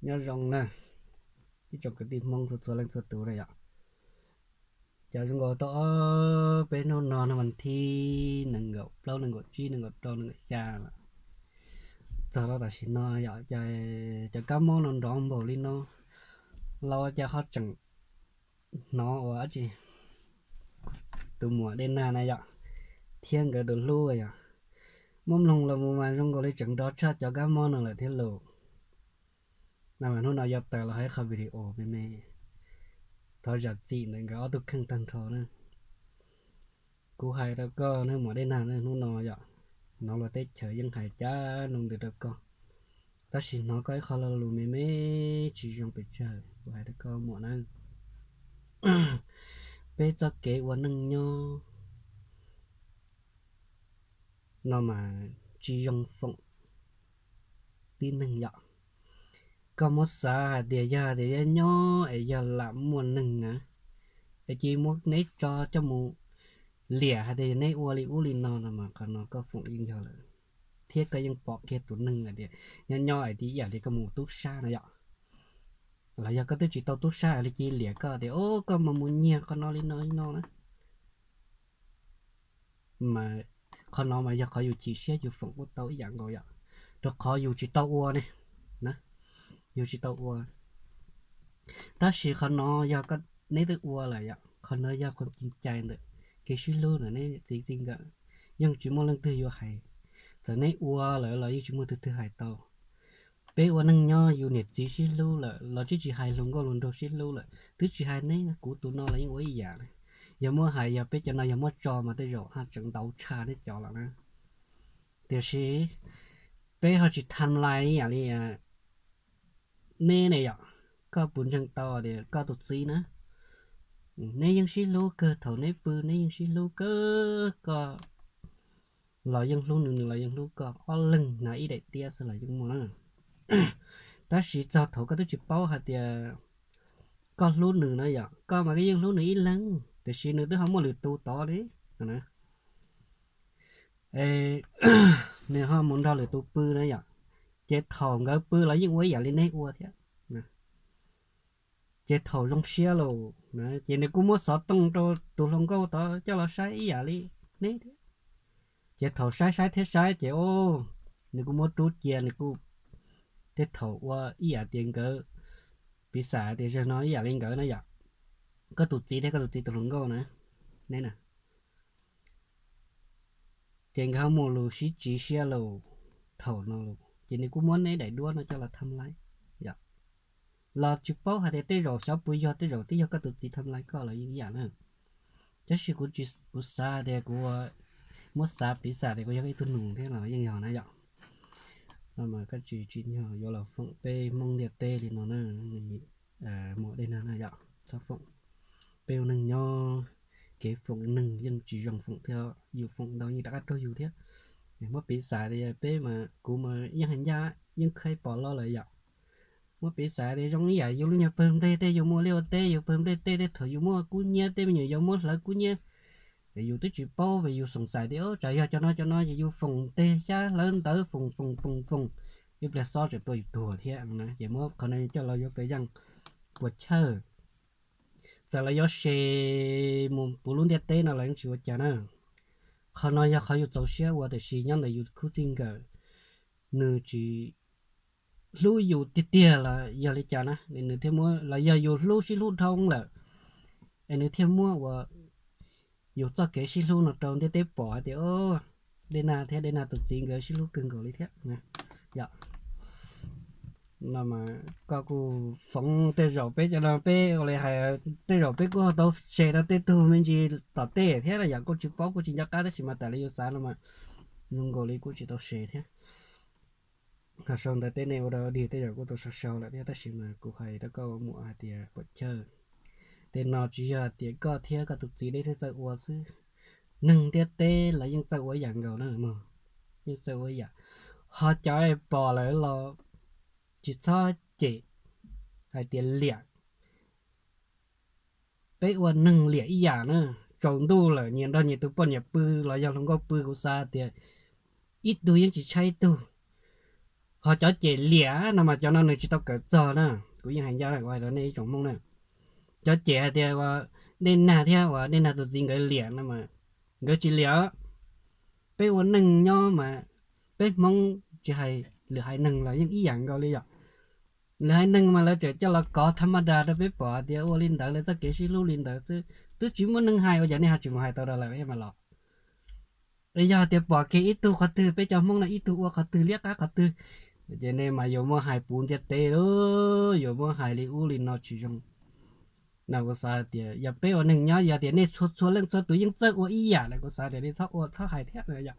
Nyob zoo na, ib tsoom kwv tij Hmoob txhua txhua leej txhua tus na yom. Cas zoo nkaus tau ob peb hnub no no mas thib nees nkaum plaub, nees nkaum tsib, nees nkaum rau, nees nkaum xya lawm. Txog rau tam sim no yom, cov kab mob no nrov npaum li no, los ua cas ho tseem hnov ua dab tsi, tus muam Dej Nag na yom, thiab nkawd tus hlub yom, muab mloog los mus mas zoo nkaus li tseem nrov tshaj cov kab mob no lawm thiab lauj. Na mas hnub no yuav tawm los hais qhov video me me, thov zam txim ntawm nkawd ob tug kheej tag nrho na. Kuv hais rau koj na muam Dej Nag na, hnub no yom, hnov luag teb chaws yeej hais cav noo ntws rau koj, tab sis hnov koj ib qho lo lus me me tsis zoo pes tsawg, kuv hais rau koj muam na. Peb txoj kev ua neej nyob no mas tsis zoo foom tib neeg yom. Koj muab xav hais tias yog tias nyob es yog lam muaj neeg na, es cia muab neb tso coj mus liam hais tias neb ua li ub li no no mas qhov no koj foom yeej yog lawm, thiab koj yeej pom kiag tus neeg hais tias nyob nyob hais tias ib yam li koj mus tub sab na yom, los yog koj twb tsis tau tub sab li cia liam koj tias o koj mas mus nyiag qhov no li no li no na. Mas qhov no mas yog qhov yus chim siab yus foom kuj tau ib yam nkaus yom, rau qhov yus tsis tau ua ne, yus tsis tau ua. Tab sis qhov no yog neb twb ua lawm yom, qhov no yog qhov cim cai ntawm kev sib hlub ntawm neb txiv txij nkawm, yeej tsis muaj leej twg yuav hais. Txawm neb ua lawm los yeej tsis muaj tus twg hais tau. Peb ua neej nyob yus niam txiv sib hlub lawm los twb tsis hais hluas nkauj hluas nraug sib hlub lawm, twb tsis hais neb kuv tus no los yeej ua ib yam. Yog muab hais yog peb cov no yog muab tso mas tej zaum haj tseem ntau tshaj neb cov lawm na. Tiam sis peb ho tsis tham lais ib yam li neb ne yom. Koj puas ntseeg tau tias koj tus txiv na, neb yeej sib hlub kawg, thaum neb pw neb yeej sib hlub kawg, koj los yeej hlub nws, nws los yeej hlub koj, ob leeg hnav ib daim tiab xwb los yeej muaj na. Tab sis txog thaum koj twb tsis paub hais tias koj hlub nws na yom, koj mas koj yeej hlub nws ib leeg, tiam sis nws twb ho muaj lwm tus tod li no na. Nws ho mus nrog lwm tus pw na yom, ces thaum nkawd pw los yeej ua ib yam li neb ua thiab. Ces thaum zoo siab lawm, ces nws kuj muab xov tooj rau tus hluas nkauj tod coj los saib ib yam li neb thiab. Ces thaum saib saib thiab saib ces o, nws kuj muab rub cia, nws kuj tej thaum ua ib yam tias nkawd, piv xam tias zaum no ib yam li nkawd na yom, koj tus txiv thiab koj tus txiv tus hluas nkauj na, neb na, ces nkawd ho muaj lus sib tsis siab lawm thaum no lawm, ces nws kuj muab neb daim duab no coj los tham lais yom. Los tsis paub hais tias tej zaum xyov puas yog, tej zaum twb yog koj tus txiv tham lais koj los yeej ib yam na. Tab sis kuv, kuv xav tias kuv muab xav piv xam tias kuv yog ib tug nus thiab los yeej yog na yom. No mas koj tsis tsim nyog yuav los foom peb Hmoob ntiaj teb li no na, muam Dej Nag na yom, txhob foom. Peb ua neej nyob, kev foom neeg yeej tsis zoo foom thiab, yus foom ntau yeej rov qab raug yus thiab. Muab piv xam tias peb mas, kuv mas yeej hais ncaj yeej khaib pom los lawm yom. Muab piv xam tias zoo ib yam yus lub nyuag pawg nplej tej, yus muaj liaj ua teb, yus pawg nplej tej, tej thaum yus muaj kub nyiab, tej me nyuam yaus muab hlawv kub nyiab, yus twb tsis paub, yus xoom xais tias tsam yog cov no cov no ces yus foom tej xyab hlawv ntawv foom foom foom foom, ib pliag xob tseem tua yus tuag thiab na. Ces muab qhov no coj los yuav pes yeej puas chawj. Txawm los yuav se mus puv lub ntiaj teb no los yeej tsis ua cas na. Qhov no yog qhov yus txaus siab ua, tiam sis nyob ntawm yus khub txij nkawm, nws tsis hlub yus tiag tiag los yog li cas na, nws thiaj muab, los yog yus hlub sib hlub dhau lawm, es nws thiaj muab ua yus txoj kev sib hlub no rau ntiaj teb pom hais tias Dej Nag thiab Dej Nag tus txiv nkawd sib hlub kawg nkaus li thiab. Yog no mas koj kuj foom, tej zaum peb cov no peb ua li hais, tej zaum peb kuj ho tau se rau tej tug me ntsis tom tej thiab, yam kuj tsis paub kuj tsis nco qab, tab sis mas tam li yus xav no mas zoo nkaus li kuj tsis tau se thiab. Ho sau ntawv teb nej ua rau dig tej zaum kuj tau sau sau lawm thiab, tab sis mas kuv hais rau koj muam hais tias puam chawj, tej no tsis yog tias koj thiab koj tus txiv neb thiaj txawj ua xwb, neeg ntiaj teb los yeej txawj ua ib yam nkaus na mog, yeej txawj ua ib yam. Ho cov pom lawm los tsis txhob cem hais tias liam. Peb ua neeg liam ib yam na, tsaus ntuj lawm nyias nrog nyias tus poj niam pw los yog hluas nkauj pw, kuv xav tias ib tug yeej tsis tshaib ib tug. Ho cov cem liam no mas cov no nws tsis tau kawm txog na. Kuv yeej hais ncaj na, kuv hais rau nej ib tsoom Hmoob na, cov cem hais tias ua Dej Nag thiab ua Dej Nag tus txiv nkawd liam no mas nkawd tsis liam. Peb ua neeg nyob mas peb Hmoob tsis hais lwm haiv neeg los yeej ib yam nkaus li yom. Lwm haiv neeg mas lawv tseem coj los kov thab maj das rau peb pom tias ua li ntawd lawv txoj kev sib hlub li ntawd xwb, twb tsis muaj neeg hais ua cas nej ho tsis mus hais tau rau lawv mas los. Yog tias pom kiag ib tug qhov twg, peb cov Hmoob no ib tug ua qhov twg liab qab qhov twg, ces nej mas yuav muab hais puv ntiaj teb lawm, yuav muab hais li ub li no tsis zoo. No kuv xav hais tias yog peb ua neeg nyob, yog tias nej txhua txhua leej txhua tus yeej txawj ua ib yam lawm, kuv xav tias nej txhob ua txhob hais thiab no yom.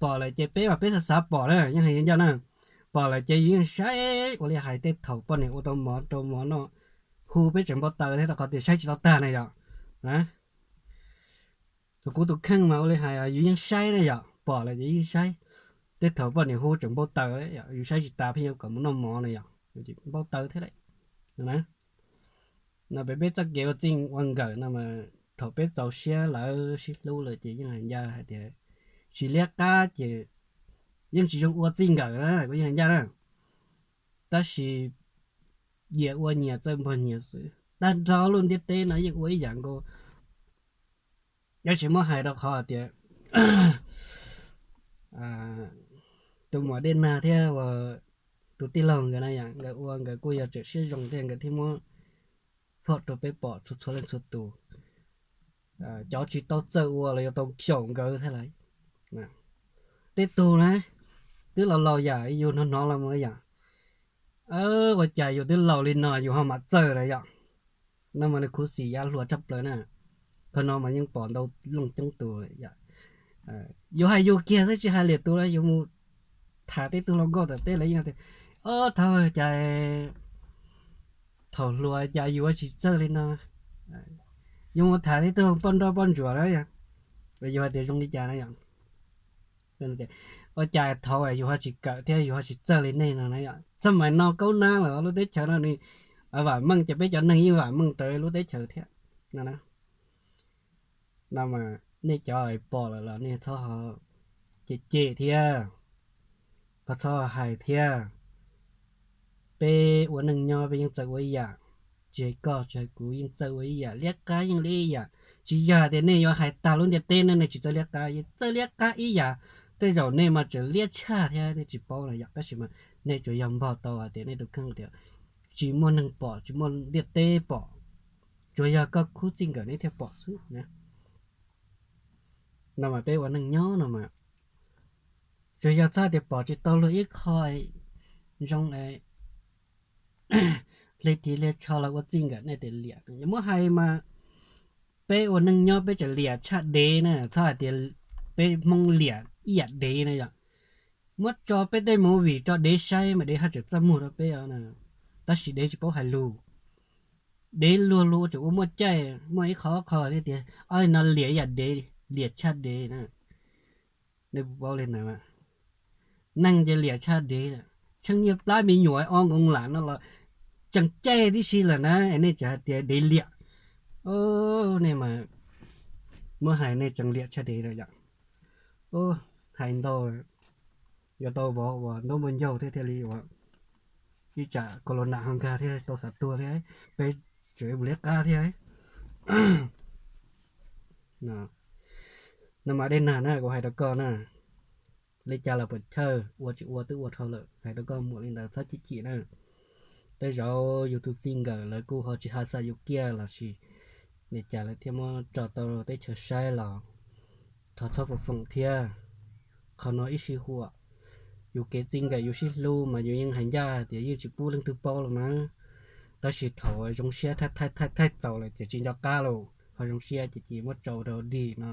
Pom lawm ces peb mas peb xav xav pom na, yeej hais ncaj na. Pom lawm ces yus yeej saib ua li hais tej thaum poj niam ua tau mov rau mov noj, hu peb tseem npau taws thiab rau qhov tias saib tsis tau tag na yom. Thaum kuv tus kheej mas ua li hais yus yeej saib na yom, pom lawm ces yeej saib. Tej thaum poj niam hu tseem npau taws, yus saib tsis tas pheej yuav kom mus noj mov na yom, npau taws thiab lawm. No peb peb txoj kev ua txij ua nkawm no mas thaum peb txaus siab lawv sib hlub lawm ces yeej hais ncaj hais tias tsis liab qab ces yeej tsis zoo ua txij nkawm na, kuv yeej hais ncaj na. Tab sis nyias ua nyias txawj npog nyias xwb, tag nrho lub ntiaj teb no yeej ua ib yam nkaus. Tab sis muab hais rau qhov tias tus muam Dej Nag thiab ua tus tij laug nkawd na yom, nkawd ua nkawd kuj yog tseem siab zoo thiab nkawd thiaj muab phom rau peb pom txhua txhua leej txhua tus. Cov tsis tau txawj ua los yuav tau xyaum nkawd thiab lawm. Tej tug na twb laus laus yam yus hnov hnov los mus yom, ua cas yus twb laus li no yus ho mam txawj na yom. No mas nws khuv xim yav hluas tshaj plaws na. Qhov no mas yeej pom ntau leej coob tus. Yus hais yus kiag xwb tsis hais lwm tus na, yus mus tham tej tug hluas nkauj tom teb lawv yeej tias, o thaum cas thaum hluas cas yus tsis txawj li no. Yus mus tham tej tug poj nrauj poj ntsuam na, yus hais tias zoo li cas na yom. Ua cas thaum yus ho tsis kawm thiab yus ho tsis txawj li nej no na yom. Xab mais no kaub nab lawm lub teb chaws no nws vam meej ces peb cov neeg yeej vam meej raws lub teb chaws thiab no na. No mas nej cov pom lawm los nej txhob ho cem cem thiab, ho txhob hais thiab. Peb ua neej nyob peb yeej txawj ua ib yam, tsis hais koj tsis hais kuv yeej txawj ua ib yam, liab qab yeej liab ib yam. Tsis yog hais tias nej yuav hais tag lub ntiaj teb ne nej tsis txawj liab qab, yeej txawj liab qab ib yam. Tej zaum nej mas tseem liab tshaj thiab nej tsis paub na yom, tab sis mas nej tsuas yog npog tau hais tias nej tus kheej tias tsis muaj neeg pom tsis muaj ntiaj teb pom, tsuas yog koj khub txij nkawm nej thiaj pom xwb na. No mas peb ua neej nyob no mas tsuas yog txhob tias pom tsis tau luag ib qho zoo es hli tiv hli tsho los ua txij nkawm nej tias liam. Muab hais mas peb ua neej nyob peb tseem liam tshaj dev na, txhob hais tias peb Hmoob liam ib yam dev na yom. Muab tso peb tej movie tso dev saib mas dev haj tseem txaj muag rau peb os na. Tab sis dev tsis paub hais lus, dev luag lus tseem ua muaj caij muaj ib qho ob qho li tias o no liam ib yam dev, liam tshaj dev na. Nej puas paub li ntawd mas? Neeg ces liam tshaj dev, tsheej nyiaj plab me nyuam o nkoos lam no los tseem caij tib si lawm na es nej tseem hais tias dev liam. Nej mas muab hais nej tseem liam tshaj dev lawm yom. Hais ntau yuav tau vov uas ntaub npua ncaug thiab thiaj li uas ib tsam corona ho nkag thiab tau xav tuag thiab, peb tseem mus liab qab thiab. No mas Dej Nag na, kuv hais rau koj na, li cas los puas chawj, ua tsis ua twb ua dhau lawm, hais rau koj muam li ntawd txhob chim chim na. Tej zaum yus tus txij nkawm lawv kuj ho tsis hais xav yus kiag los sis li cas lawv thiaj muab tso tau teb chaws saib los thov txhob foom foom thiab. Qhov no ib sij huam yus kev txij nkawm yus sib hlub mas yus yeej hais ncaj tias yeej tsis pub leej twg paub los mas, tab sis thaum zoo siab thaij thaij thaij txaus lawm ces tsis nco qab lawm, ho zoo siab ces cia muab tso rau dig no.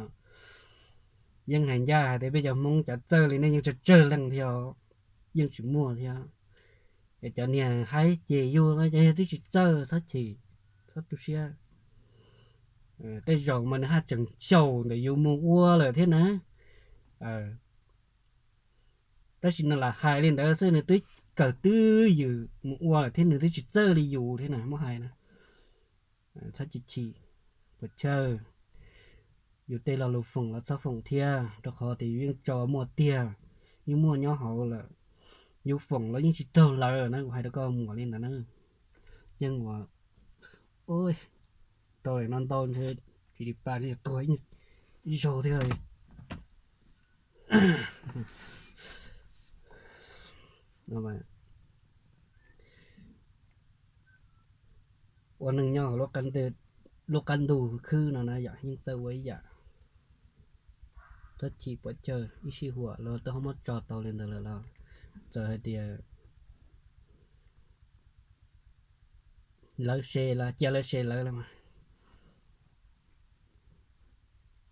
Yeej hais ncaj hais tias peb cov Hmoob cov txawj li nej yeej tsawg tsawg leej thiab, yeej tsis muaj thiab. Es cov niag haib cem yus no cov niag twb tsis txawj txhob chim, txhob tu siab. Tej zaum mas nws haj tseem xyaum ntawm yus mus ua lawm thiab na. Tab sis nws lam hais li ntawd xwb, nws twb kawm twb ywm mus ua lawm thiab nws twb tsis txawj li yus thiab na, muab hais na. Txhob chim chim, puas chawj. Yus tej lo lus foom los txhob foom thiab, rau qhov tias yus yeej tso muaj tiag. yeej muaj nyob hauv lawm. Yus foom los yeej tsis raug lawv na, kuv hais rau koj muam li ntawd na. Yeej ua, ua rau no ntau ntshe tsis li pa tuag ib zaug thiab. Ua neej nyob hauv lub qab ntuj khwb no na yom, yeej txawj ua ib yam. Txhob chim pov chaw, ib sij huam los twb ho muab tso tau li ntawd lawm los txawm hais tias lawv se los cia lawv se lawv los mas.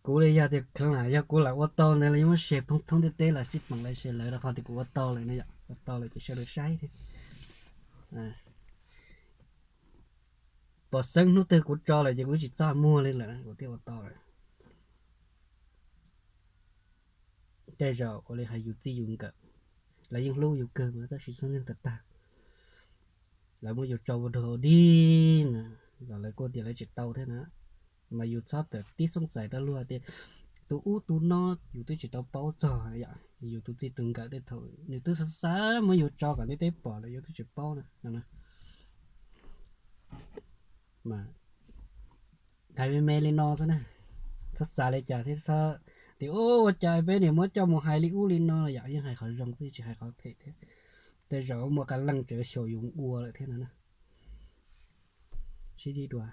Kuv li yog tias kheev lam yog kuv lam ua tau ntawd los yeej muab se poob thoob ntiaj teb los xij peem lawv se lawv rau qhov tias kuv ua tau lawm no yom, ua tau lawm ces sawv daws saib thiab. Pom xeeb hnub twg kuv tso lawm ces kuv tsis txaj muag li lawm, kuv thiaj ua tau lawm. Tej zaum ua li hais yus txij yus nkawm, lawv yeej hlub yus kawg mas tab sis txog neej tag tag lawv muab yus tso ua dog dig na, los lawv kuj tias lawv tsis tau thiab na. Mas yus txhob tawm tib xoob xais rau luag tias tus ub tus no yus twb tsis tau paub txog yom, yus tus txij tus nkawm tej thaum nws twb xav xav muab yus tso kom ntiaj teb pom lawm yus twb tsis paub na no. Mas hais me me li no xwb na, txhob xav li cas thiab, txhob tias ua cas peb niam muab coj mus hais li ub li no yom, yeej hais qhov zoo xwb tsis hais qhov phem thiab. Tej zaum muaj qee leej tseem xyaum yus ua lawm thiab no na. Sib ntsib dua.